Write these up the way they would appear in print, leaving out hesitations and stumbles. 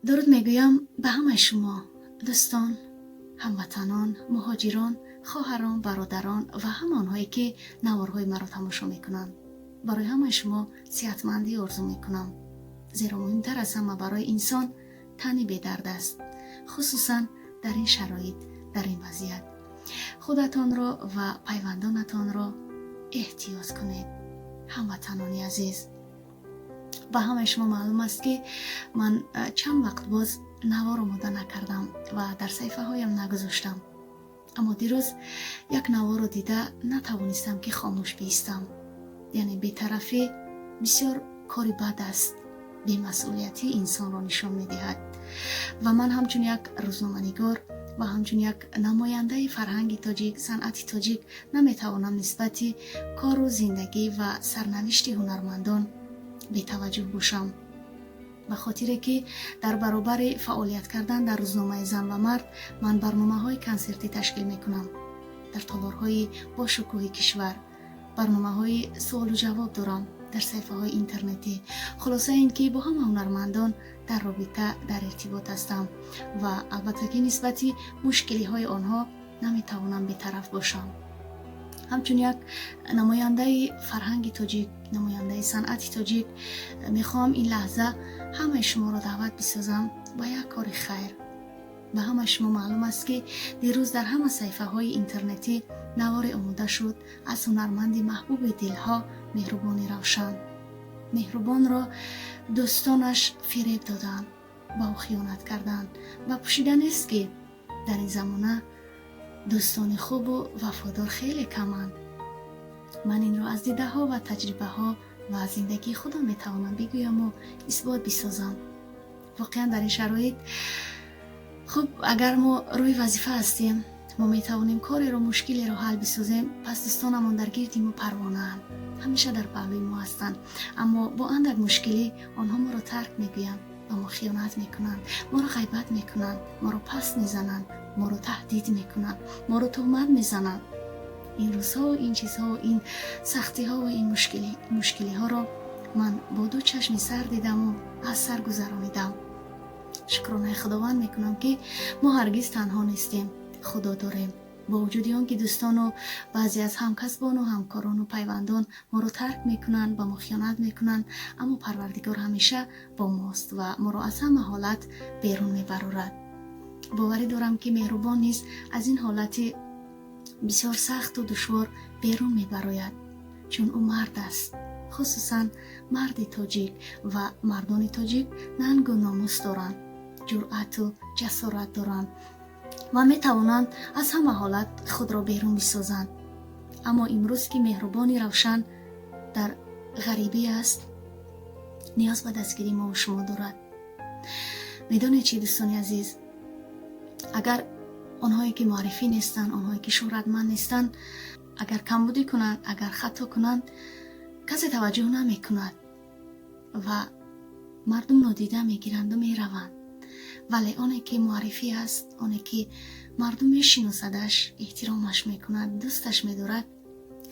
Дуруд мегӯям ба ҳамаи шумо, дӯстон, ҳамватанон, муҳоҷирон, хоҳарон, бародарон ва ҳама онҳое, ки наворҳои маро тамошо мекунанд. Барои ҳамаи шумо сиҳатмандӣ орзу мекунам, зеро муҳимтар аз ҳама барои инсон тани бедард аст, хусусан дар ин шароит, дар ин вазъият. Худатонро ва пайвандонатонро эҳтиёт кунед, ҳамватанони азиз. Ба ҳамаи шумо маълум аст, ки ман чанд вақт боз навор омода накардам ва дар саҳифаҳоям нагузоштам, аммо дирӯз як наворро дида натавонистам, ки хомӯш биистам. Яъне бетарафӣ бисёр кори бад аст, бемасъулиятии инсонро нишон медиҳад ва ман ҳамчун як рӯзноманигор ва ҳамчун як намояндаи фарҳанги тоҷик, санъати тоҷик наметавонам нисбати кору зиндагӣ ва сарнавишти ҳунармандон бетаваҷҷӯҳ бошам, ба хотире ки дар баробари фаъолият кардан дар рӯзномаи «Зан ва мард» ман барномаҳои консертӣ ташкил мекунам дар толорҳои бошукӯҳи кишвар, барномаҳои суолу ҷавоб дорам дар саҳифаҳои интернетӣ. Хулоса ин ки бо ҳама ҳунармандон дар робита, дар иртибот ҳастам ва албатта ки нисбати мушкилиҳои онҳо наметавонам бетараф бошам. Ҳамчун як намояндаи фарҳанги тоҷик, намояндаи санъати тоҷик мехоҳам ин лаҳза ҳамаи шуморо даъват бисозам ба як кори хайр. Ба ҳамаи шумо маълум аст, ки дирӯз дар ҳама саҳифаҳои интернетӣ наворе омода шуд аз ҳунарманди маҳбуби дилҳо, Меҳрубони Равшан. Меҳрубонро дӯстонаш фиреб доданд, ба ӯ хиёнат карданд ва пӯшида нест, ки дар ин замона дӯстони хубу вафодор хеле каманд. Ман инро аз дидаҳо ва таҷрибаҳо ва аз зиндагии худам метавонам бигӯяму исбот бисозам. Воқеан, дар ин шароит, хуб, агар мо рӯи вазифа ҳастем, мо метавонем кореро, мушкилеро ҳал бисозем, пас дӯстонамон дар гирди мо парвонаанд, ҳамеша дар паҳлӯи мо ҳастанд. Аммо бо андак мушкилӣ онҳо моро тарк мегӯянд, ба мо хиёнат мекунанд, моро ғайбат мекунанд, моро паст мезананд, моро таҳдид мекунанд, моро туҳмат мезананд. Ин рӯзҳо, ин чизҳо, ин сахтиҳо ва ин мушкилиҳоро ман бо ду чашми сар дидаму аз сар гузаронидам. Шукронаи Худованд мекунам, ки мо ҳаргиз танҳо нестем, Худо дорем. Бо вуҷуди он ки дӯстону баъзе аз ҳамкасбону ҳамкорону пайвандон моро тарк мекунанд, ба мо хиёнат мекунанд, аммо Парвардигор ҳамеша бо мост ва моро аз ҳама ҳолат берун мебарорад. Боварӣ дорам, ки Меҳрубон низ аз ин ҳолати бисёр сахту душвор берун мебарояд, чун ӯ мард аст, хусусан марди тоҷик, ва мардони тоҷик нангу номус доранд, ҷуръату ҷасорат доранд ва метавонанд аз ҳама ҳолат худро берун бисозанд. Аммо имрӯз, ки Меҳрубони Равшан дар ғарибӣ аст, ниёз ба дастгирии мову шумо дорад. Медонед чӣ, дӯстони азиз, агар онҳое ки муаррифӣ нестанд, онҳое ки шӯҳратманд нестанд, агар камбудӣ кунанд, агар хато кунанд, касе таваҷҷӯҳ намекунад ва мардум нодида мегиранду мераванд. Вале оне ки муаррифӣ аст, оне ки мардум мешиносадаш, эҳтиромаш мекунад, дӯсташ медорад,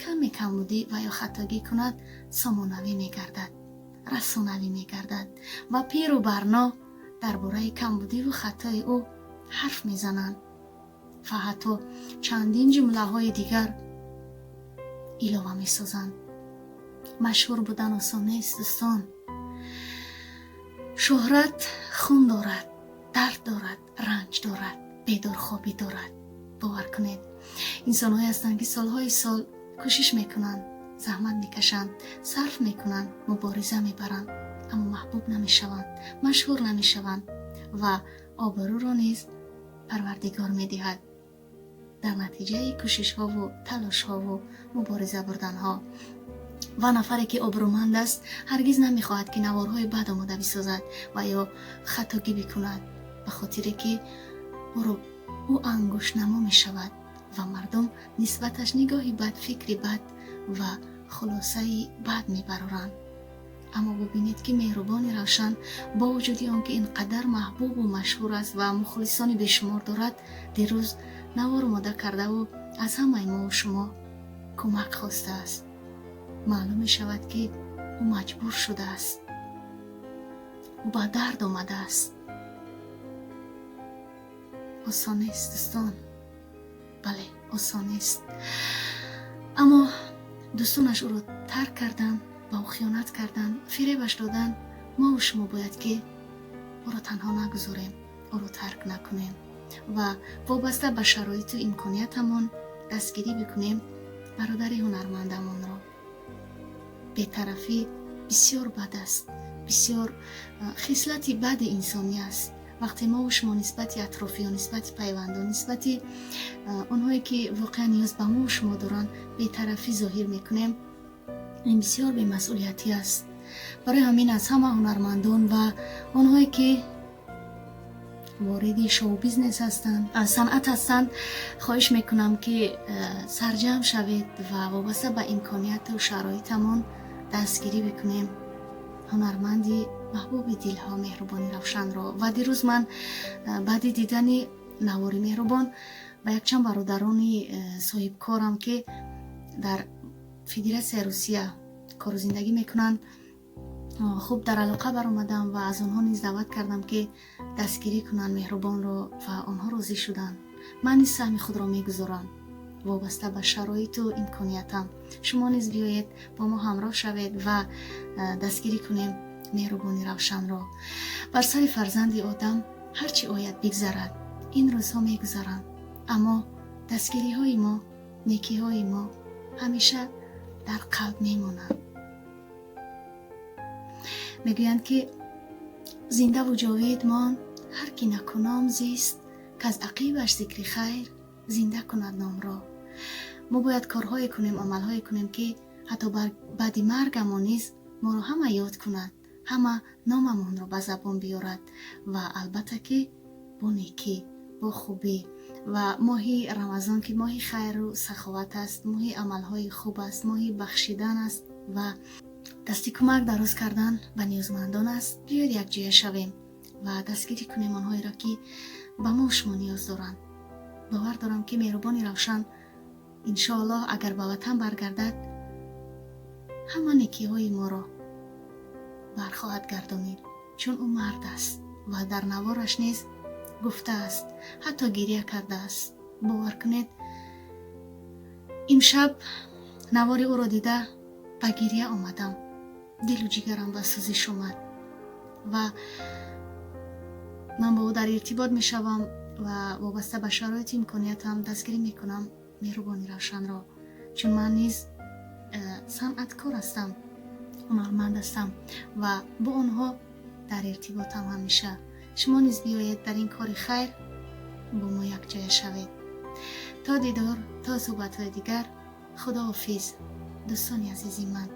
каме камбудӣ ва ё хатогӣ кунад, сомонавӣ мегардад, расонавӣ мегардад ва пиру барно дар бораи камбудиву хатои ӯ ҳарф мезананд ва ҳатто чандин ҷумлаҳои дигар илова месозанд. Машҳур будан осон нест, дӯстон. Шӯҳрат хун дорад, дард дорад, ранҷ дорад, бедорхобӣ дорад. Бовар кунед, инсонҳое ҳастанд, ки солҳои сол кӯшиш мекунанд, заҳмат мекашанд, сарф мекунанд, мубориза мебаранд, аммо маҳбуб намешаванд, машҳур намешаванд ва обрӯро низ Парвардигор медиҳад дар натиҷаи кӯшишҳову талошҳову мубориза бурданҳо. Ва нафаре ки обрӯманд аст, ҳаргиз намехоҳад, ки наворҳои бад омода бисозад ва ё хатогӣ бикунад, ба хотире ки ӯро ӯ ангуштнамо мешавад ва мардум нисбаташ нигоҳи бад, фикри бад ва хулосаи бад мебароранд. Аммо бубинед, ки Меҳрубони Равшан бо вуҷуди он ки ин қадар маҳбубу машҳур аст ва мухлисони бешумор дорад, дирӯз навор омода кардаву аз ҳамаи мову шумо кӯмак хостааст. Маълум мешавад, ки ӯ маҷбур шудааст, ӯ ба дард омадааст. Осон нест, дӯстон, бале, осон нест, аммо дӯстонаш ӯро тарк карданд, ба ӯ хиёнат карданд, фиребаш доданд. Мову шумо бояд ки ӯро танҳо нагузорем, ӯро тарк накунем ва вобаста ба шароиту имкониятамон дастгирӣ бикунем бародари ҳунармандамонро. Бетарафӣ бисёр бад аст, бисёр хислати бади инсонӣ аст. Вақте мову шумо нисбати атрофиён, нисбати пайвандон, нисбати онҳое, ки воқеан ниёз ба мову шумо доранд, бетарафӣ зоҳир мекунем, ин бисёр бемасъулиятӣ аст. Барои ҳамин аз ҳама ҳунармандон ва онҳое, ки вориди шоу-бизнес ҳастанд, санъат ҳастанд, хоҳиш мекунам, ки сарҷамъ шавед ва вобаста ба имконияту шароитамон дастгирӣ бикунем ҳунарманди маҳбуби дилҳо, Меҳрубони Равшанро. Ва дирӯз ман баъди дидани навори Меҳрубон ба якчанд бародарони соҳибкорам, ки дар Федератсияи Русия кору зиндагӣ мекунанд, хуб дар алоқа баромадам ва аз онҳо низ даъват кардам, ки дастгирӣ кунанд Меҳрубонро, ва онҳо розӣ шуданд. Ман низ саҳми худро мегузорам вобаста ба шароиту имкониятам. Шумо низ биёед, бо мо ҳамроҳ шавед ва дастгирӣ кунем Меҳрубони Равшанро. Бар сари фарзанди одам ҳар чӣ ояд, бигзарад. Ин рӯзҳо мегузаранд, аммо дастгириҳои мо, некиҳои мо ҳамеша дар қалб мемонанд. Мегӯянд, ки зиндаву ҷовид мон ҳар ки накуном зист, каз ақибаш зикри хайр зинда кунад номро. Мо бояд корҳое кунем, амалҳое кунем, ки ҳатто баъди маргамон низ моро ҳама ёд кунад, ҳама номамонро ба забон биёрад ва албатта ки бо некӣ, бо хубӣ. Ва моҳи Рамазон, ки моҳи хайру саховат аст, моҳи амалҳои хуб аст, моҳи бахшидан аст ва дасти кӯмак дароз кардан ба ниёзмандон аст, биёед, якҷоя шавем ва дастгирӣ кунем онҳоеро, ки ба мо шумо ниёз доранд. Бовар дорам, ки Меҳрубони Равшан, иншоаллоҳ, агар ба ватан баргардад, ҳама некиҳои моро бархоҳад гардонид, чун ӯ мард аст ва дар навораш низ гуфтааст, ҳатто гиря кардааст. Бовар кунед, имшаб навори ӯро дида ба гиря омадам, дилу ҷигарам ба сӯзиш омад. Ва ман бо ӯ дар иртибот мешавам ва вобаста ба шароити имкониятам дастгирӣ мекунам Меҳрубони Равшанро, чун ман низ санъаткор ҳастам, ҳунарманд ҳастам ва бо онҳо дар иртиботам ҳамеша. Шумо низ биёед, дар ин кори хайр бо мо якҷоя шавед. То дидор, то суҳбатҳои дигар, худоҳофиз, дӯстони азизи ман.